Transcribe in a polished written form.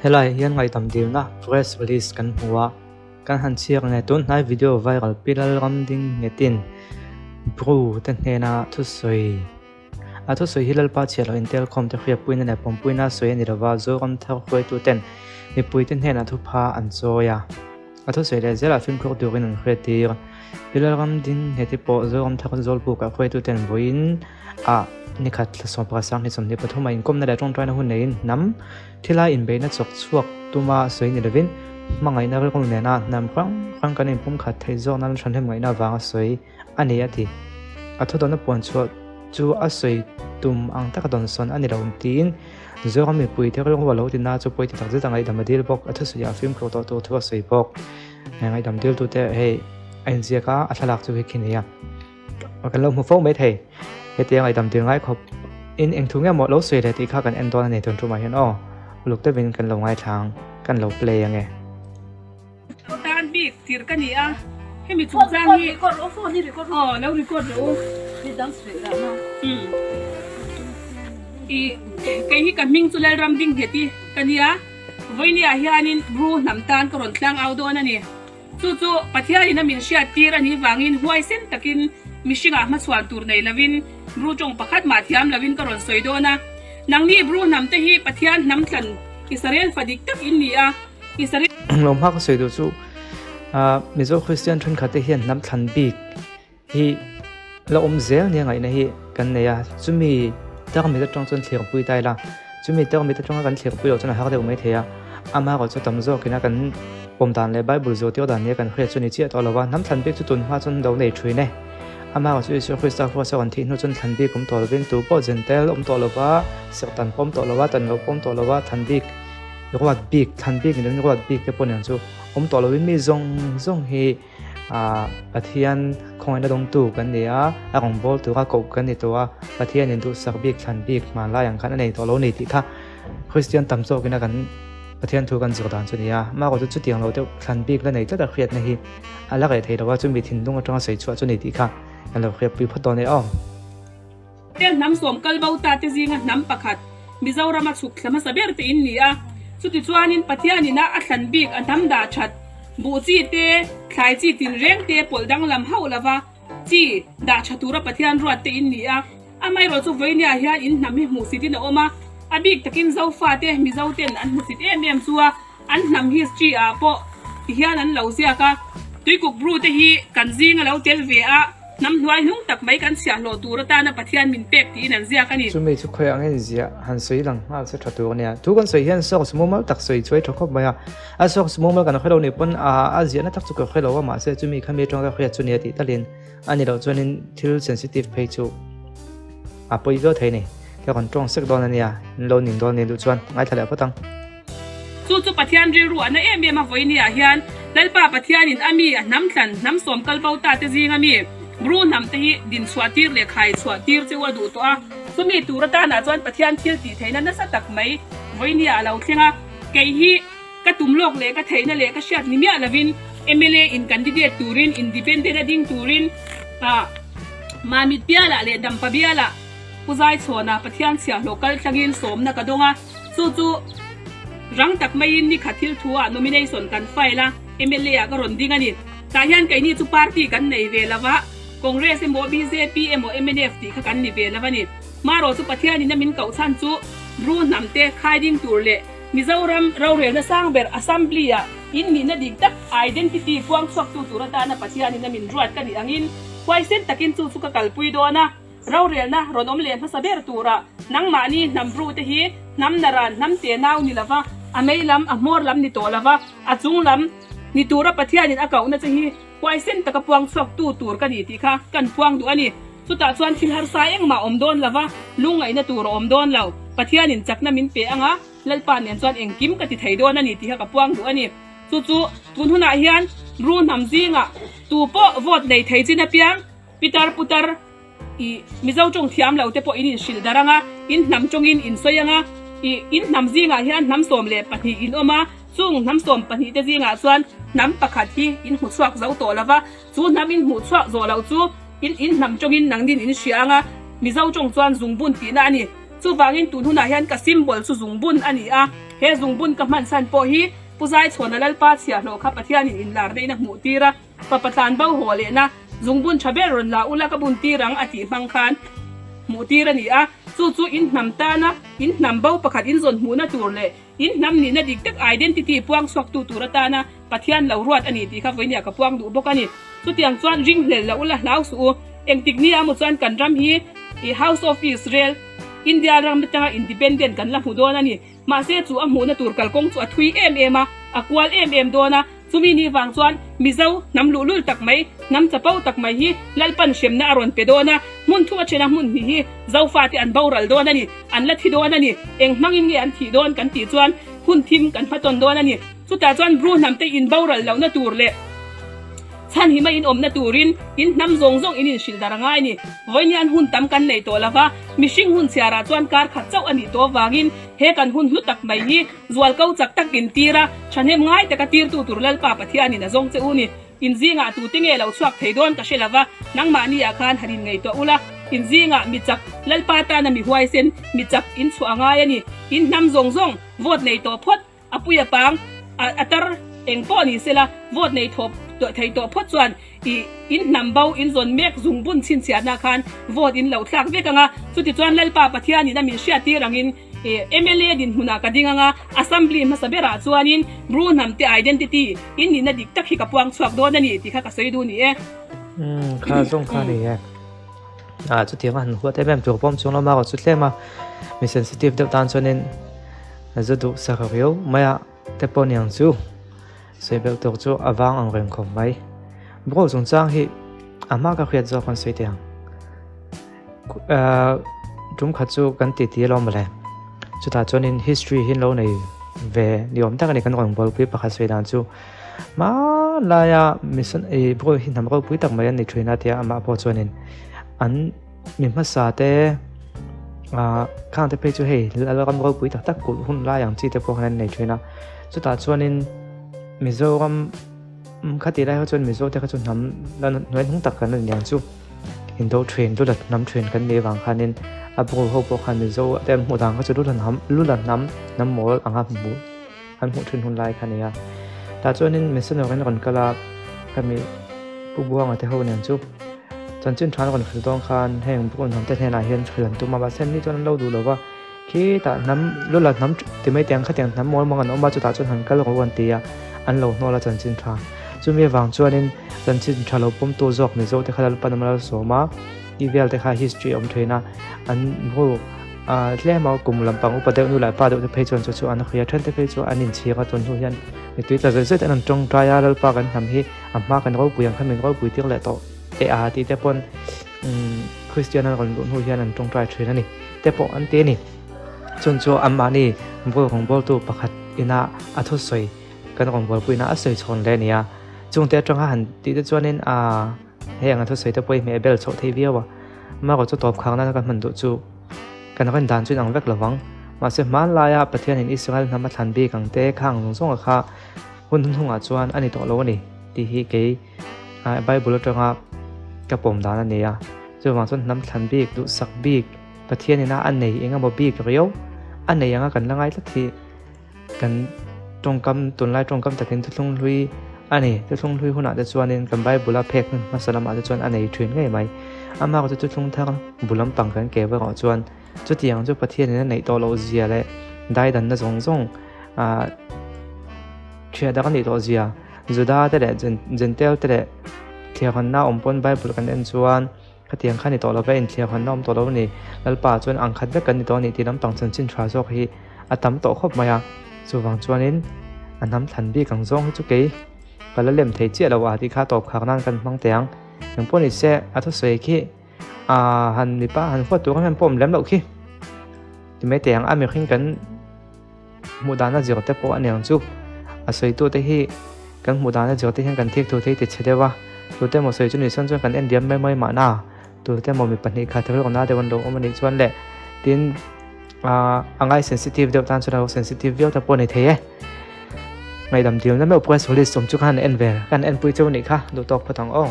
Helaiah hian ngaihdam dilna press release kan hmu a, kan han chhiar nge tun hnai video viral Pi Lalramding nghetin Bru te hnena thusawi A thusawi hi Lalpa chhiah loh intelkhawm te hriatpuina leh pawmpuina sawi a ni lova, Zoram thar hruaituten mipuite hnenah thupha an chawi a. A thusawi leh zelah fimkhur turin an hriattir. Pi Lalramding Ngheti pawh Zoram thar Zawlbukah hruaituten vawiin ah nikhat thla sawmpakhat sang hnih 23 a inkawmna leh tawngtaina hun neiin hnam thila inbeihna chawk chhuak tuma sawi ni lovin hmangaihna rilru nena hnam hrang hrang kan inpumkhat theih zawk nan ṭhahnem ngaihna avanga sawi a ni a ti. A thudawnna puan chhuah chu a sawi tum ang taka dawnsawn a ni lo tiin Zoram mipuite rilru a lo ti na chu pawi ti tak zet a ngaihdam a dil bawk. A thusawiah fimkhur tawh tur thu a sawi bawk. He ngaihdam diltute hei a inziak a, a thlalak chu khi ni a. Kan lo hmu fo mai thei. Hetia ngaihdam dil ngai khawp in eng thu nge maw lo sawi leh tih kha kan en dawn a ni tun tumah hian aw. Uluk deuhin kan lo ngaithla ang, kan lo play ange. Tan bik tir ka ni a, hemi chungchang hi aw lo record rawh u. I kei hi ka hming chu Lalram Dingheti ka nia, vawinia hianin Bru hnam tan ka rawn tlang au dawn a ni. Chu chu Pathianin a min hriat tir a nih vangin huaisen takin mihringah hmachhuan tur nei lovin Bru tawng pakhat mah thiam lovin ka rawn sawi dawn a. Nangni Bru hnam te hi Pathian hnam thlan Israel fa dik tak in ni a. Lo hma ka sawi duh chu Mizo Kristian thenkhat te hian hnam thlan bik hi la awm zel nia ngaihna hi kan nei a, chumi tarmit atang chuan thlir pui ta ila, chumi tarmit atanga kan thlir pui loh chuan a har deuh mai thei a, amaherawh chu tam zawkin a kan pawm dan leh Bible zirtir dan nia kan hriat chu ni chiah tawh lo va, hnam thlan bik chu tun hma chuan lo nei thin e, amaherawh chu Isua Krista huasa rawn thih hnu chuan thlan bik awm tawh lovin tu pawh Jentail awm tawh lova, serhtan pawm tawh lova, tan loh pawm tawh lova thlan bik. Ruat bik, thlan bik ni lovin ruat bik te pawh nen chu awm tawh lovin mi zawng zawng hi ah Pathian khawngaihna dawngtu kan ni a, a rawngbâwl tura koh kan ni tawh a, Pathianin duhsak bik, thlan bik hmanlai ang khan a nei tawh lo ni tih kha Kristian tam zawkina kan Pathian thu kan zir dan chu a ni a. Amaherawh chu chutiang lo deuh thlan bik la nei tlat a hriatna hi a la reh thei lo a, chumi thinlung atanga sawi chhuah chu a ni tih kha kan lo hriatpui phawt dawn e aw. Heng hnam sawm kal bo ta te zinga hnam pakhat Mizorama chhuk thla hmasa ber te in ni a. Chutichuanin Pathian ina a thlan bik a hnam dah that buh chi te, thlai chi tinreng te pawlh danglam hauh lova chi dah tha tura Pathian ruat te in ni a. Amaherawh chu vawinia hian in hnam hi hmuhsit in a awm a, a bik takin Zofa te Mizo ten an hmusit em em chu a, an hnam history ah pawh ti hian an lo ziak a, Tuikuk Bru te hi kan zinga lo tel ve a, hnam hnuai hnung tak mai kan chhiahhlawh tur atana Pathian min pek tiin an ziak a ni. Chumi chu khawiah nge ziah han sawi lang nghal se tha tur a nia. Thu kan sawi hian source mumal tak sawi chuai tha khawp mai a, a source mumal kan hre lo nih pawn a a ziahna tak chu ka hre lo a mahse chumi kha mi atanga ka hriat chu nia tih talin a ni loh chuanin thil sensitive phei chu a pawi viau thei a ni. Ka rawn tawng sek dawn a nia, in lo ning dawn nih duh chuan ngaithla leh phawt ang. Chu chu Pathian rilru a na em em a vawinia hian Lalpa Pathianin a mi a hnam thlan hnam sawm kal bo ta te zinga mi Bru hnam te hi din chhuah tir leh khai chhuah tir cheu a duh tawh a. Chumi tur atanah chuan Pathian thil tih theihna nasa tak mai vawinia a lo thleng a. Kei hi ka tum lawk leh ka theihna leh ka hriat ni miah lovin mla in candidate turin independent a ding turin Mamit bialah leh Dampa bialah Pu Zaichhawna Pathian chhiahhlawh kal tlangin sawmna ka dawng a. Chu chu rang tak maiin ni khat thil thu ah nomination kan file a, mla ah ka rawn ding a ni. Tah hian keini chu party kan nei ve lo va, Congress emaw bjp emaw mnf tih kha kan ni ve lo a ni. Marawh chu Pathianin a min koh chhan chu Bru hnam te khai ding tur leh Mizoram rorelna sang ber Assembly ah in nihna dik tak identity puang chhuak tu tur atana Pathianin a min ruat ka nih angin huaisen takin chu chu ka kalpui dawn a. Rorelna rawn awm leh hmasa ber turah nangmahni hnam bru te hi hnam naran hnam te nau ni lova, a mei lam, a hmawr lam ni tawh lova, a chung lam ni tura Pathianin a kohna che hi huaisen taka puang chhuak tu tur ka ni tih kha kan puang duh a ni. Chutah chuan thil harsa engmah awm dawn lova, lungngaihna tur a awm dawn lo. Pathianin chakna min pe anga Lalpa nen chuan engkim ka ti thei dawn a ni tih kha ka puang duh a ni. Chu chu tun hunah hian bru hnam zingah tu pawh vote nei thei chin apiang Pitar putar i Mizo tawng thiam lo te pawh in inhrilh darh ang a, in hnam tawngin in sawi ang a, i in hnam zingah hian hnam 12 in awm a, chung hnam 12 te zingah chuan hnam pakhat hi in hmu chhuak zo tawh lo va, chu hnam in hmuh chhuak zawh loh chu in in hnam tawngin nangnin in hria ang a, Mizo tawng chuan zungbun tihna a ni. Chuvangin tun hunah hian ka symbol chu zungbun a ni a. He zungbun ka hman chhan pawh hi Pu Zaichhawna Lalpa chhiahhlawh kha Pathianin inlarna in a hmuh tir a, Fapa tlan bo haw lehna zungbun tha ber rawn la ula ka bun tir ang a tih hmang khan hmuh tir a ni a. Chu chu in hnam tana in hnam bo pakhat in zawn hmuhna tur leh in hnam nihna dik tak identity puang chhuaktu tur atana Pathian lo ruat a ni tih kha vawinia ka puang duh bawk a ni. Chutiang chuan ringhlel loh ula hlau suh u. Engtik nia maw chuan kan ram hi i House of Israel, India ram atanga independent kan la hmu dawn a ni. Mahse chu a hmuhna tur kalkawng chu a thui em em a, a kual em em dawn a. Chumi ni vang chuan Mizo hnam luhlul tak mai, hnam chapo tak mai hi Lalpan hremna a rawn pe dawn a. Hmun thuma thena hmun hnih hi Zofate an boral dawn a ni, an la thi dawn a ni. Eng hmangin nge an thih dawn kan tih chuan hun thim kan hmatawn dawn a ni. Chutah chuan Bru hnamte in boral lohna tur leh chhan hima in awmna turin in hnam zawng zawng in inhrilh dar a ngai a ni. Vawiin hun tam kan nei tawh lova, mihring hun chhiarah chuan kar khat chauh a nih tawh avangin he kan hun hlu tak mai hi zualko chak tak in tir a, thahnem ngai taka tirtu tur Lalpa Pathianin a zawng che u ni. In zingah tute nge lo chhuak thei dawn ka hre lova, nangmahni ah khan han inngaihtuah ula, in zingah mi chak Lalpa tana mi huaisen mi chak in chhuah a ngai a ni. In hnam zawng zawng vote nei tawh phawt. A pui a pang, a tar eng pawh ni sela, vote nei thawp thei tawh phawt chuan i in hnam bo in zawn mek zung bun chhinchhiahna khan vote in lo thlak vek ang a. Chutichuan Lalpa Pathianin a min hriattir angin i mla dinhmunah ka ding ang a, Assembly hmasa berah chuanin Bru hnamte identity in nihna dik tak hi ka puang chhuak dawn a ni tih kha ka sawi duh ni e. Umm kha zawng kha a ni e. Ah chutiang a han huat em em tur pawm chung lama erawh chu tlem a mi sensitive deuh tan chuanin a zu duh sak riau mai a te pawh niang chu sawi belh tur chu a vang ang reng khawp mai. Bro chungchang hi a hma ka hriat zawk an sawi teh ang ah tum khat chu kan titi alawm mawle chutah chuanin history hi an lo nei ve ni awm tak a ni kan rawn bualpui pakhat sawi dan chu. Hmanlaia mission ih bro hi hnam ropui tak mai an ni thin a tia amah pawh chuanin an mi hmasa te ah khang te phei chu hei lalram ropui tak tak kulh hun lai ang chi te pawh khan an nei thin a chutah chuanin Mizoram khati lai kha chuan Mizo te kha chu hnam la hnuai hnung tak kan la ni ang chu indo thin lu la hnam thin kan nih avang khanin a bro ho pawh khan Mizo te an hmuh dan kha chu lu la hnam lu la hnam hnam mawl anga hmuh. An hmuh thin hun lai kha a ni a. Tah chuanin missionary an rawn kal a, hemi Pu Buanga te ho nen chu chanchin tha an rawn hrilh dawn khan heng Bukun hnam te hnenah hian hrilh an tum a, mahse anni chuan an lo duh lo va, khitah hnam lula hnam ti mai teh ang khatiang hnam mawl mang an awm a, chutah chuan han kal rawh u an ti a, an lo hnawl a chanchin tha. Chumi avang chuanin chanchin tha lo pawmtu zawk Mizo te kha Lalpan a malsawm a, tih vel te kha history a awm thin a, an hmu. Ahh tlem a kum lampang upa deuh nu leh pa deuh te phei chuan chu chu an hria then te phei chu an inchhir a tun hnu hian mittui tla zawih zawih te an rawn tawngtai a Lalpa kan hnam hi a hma kan ropui ang kha min ropui tir leh tawh teh a tih te pawn umm Kristian an rawn luh hnu hian an tawngtai thin a ni te pawh an ti a ni chun chu anmahni bul rawngbawltu pakhat ina a thusawi kan rawngbawlpui ina a sawi chhawn leh a ni a chungte atanga han tih te chuanin ahh hei ang a thusawi te pawh hi hmeh bel chhoh thei viau a. Amaherawh chu tawp khang nana kan hman duh chu kan rin dan chu inang vek lo vang. Mahse hmanlaia Pathianin Israel hnam a thlan bik ang te khang zawng zawnga kha hun hunhungah chuan a ni tawh lo a ni tih hi kei Bible atanga ka pawm dan a ni a. Chuvang chuan hnam thlan bik, duhsak bik, Pathianina a nei eng emaw bik riau a nei anga kan la ngai tlat hi Kan tawngkam, tunlai tawngkam takin thuthlung hlui a ni. Thuthlung hlui hunah te chuanin kan Bible-a phek hmun hmasa lamah te chuan a nei thin ngei mai. Amah chu thuthlung thar bu lampang kan keu erawh chuan chutiang chu Pathianin a neih tawh loh zia leh daidanna zawng zawng ah thiah dak a nih tawh zia Juda te leh Jentail te leh thliarhanna awm pawn Bible kan en chuan Khatiang kha ni tawh lo ve, inthiar hawn na awm tawh lo a ni. Lalpa chuan ang khat vek kan ni tawh a ni tih lampang chanchin tha zawk hi a tam tawh khawp mai a. Chuvang chuanin a hnam thlan bik ang zawng hi chu kei ka la lem thei chiah lo a tih kha tawp khak nan kan hmang teh ang. Engpawh ni se a thusawi khi aa han mipa han huat tur em em pawh awm lem loh khi. Ti mai teh ang a mihring kan. Hmuh dana zir te pawh a ni ang chu. A sawitu te hi kan hmuh dana zir te hian kan thik thu te hi ti chhe deuh a, tute emaw sawi chu ni sawn chuan kan en diam mai mai mahna, tute emaw mi pahnih khat rilru na deuh an lo awm a nih chuan leh tin ah a ngai sensitive deuh tan chuan a lo sensitive viau ta pawh a ni thei e. Ngaihdam dilna meuh press release awm chu khan en ve, kan enpui cheu a nih kha, duhtawk phawt ang aw.